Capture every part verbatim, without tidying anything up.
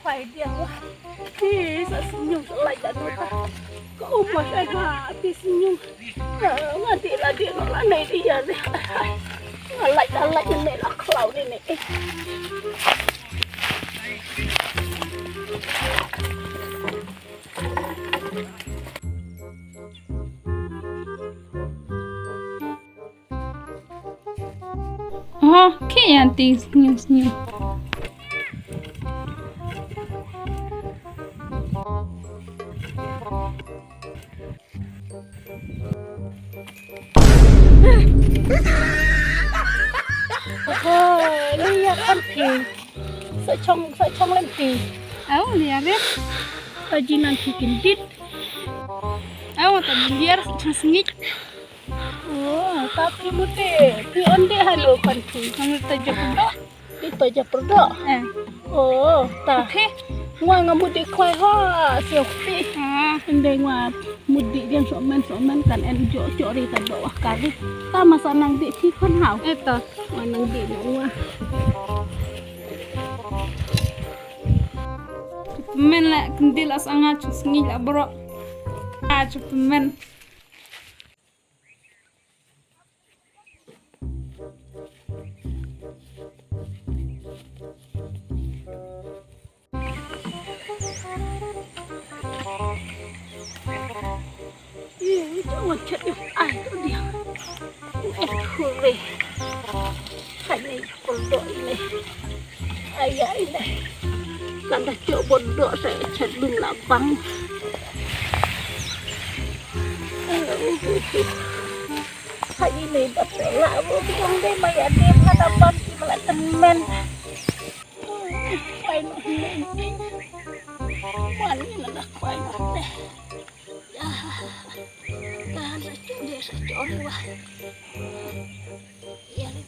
Khwai dia wah. Ti sa sñium sa lai da nota. Ko umma sa ha ti sñium. Nga ti la di no la nei di ya de. Nga lai da lai ne la klau di ne. Oh, ki yan ti sñium sñium. Oh, li ya kan ti. Sa chong, sa chong lem ti. Au, li ya re. Ta jinan ki kin dit. Au, ta biar sa chong sngit. Oh, tapi mute, ti onde halo kan ti. Hang ta jok do. Ti ta jok do. Eh. Oh, ta. Oke. Ngwa nga mudi khwai ha, siok ti. Ah. Ende ngwa mudi dian somen somen kan en jok jok ri ta do wah kari. Ta masa nang di ti kon hau. Eto. Ngwa nang di ngwa. Pynmen la kendil as anga chu sngi la bro. Ah, chu pynmen. Ih, ito ngon chet ih. Ai, tu dia. Eh, hore. Hai ni, pondok ini. Ai, ai, ni. Kan dah cok pondok saya chet bun labang. Hai ni, dah pula. Aku bingung deh, maya dia mana bang, si malah temen. Ai, ni, ni. Wan ni, nak dah kuai, nak deh. Ya, tahan sa curi, sa curi, wah. Ya, ni.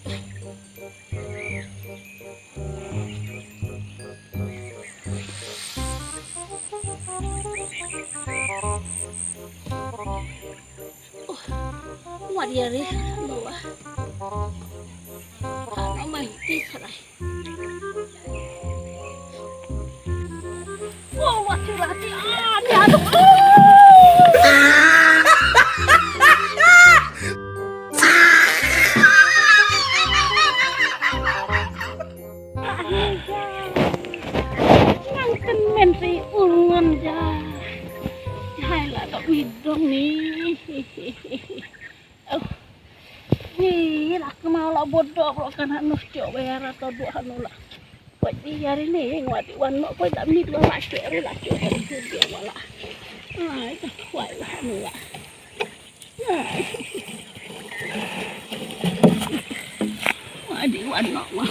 Oh, wat ya re, bawa. Ano mai ti sarai. Oh, wat ti lati. Ah, ni aduh. Nang ten men ri ungon ja. Hai la dok midong ni. Oh. Hi la kemau la bodok ro kan hanu cok bayar atau dua hanu la. Wat di hari ni ngwat di wan no ko la mit la la cok ri la cok ri dia wala. Ai ka kwai la hanu la. Wa di wan no wa.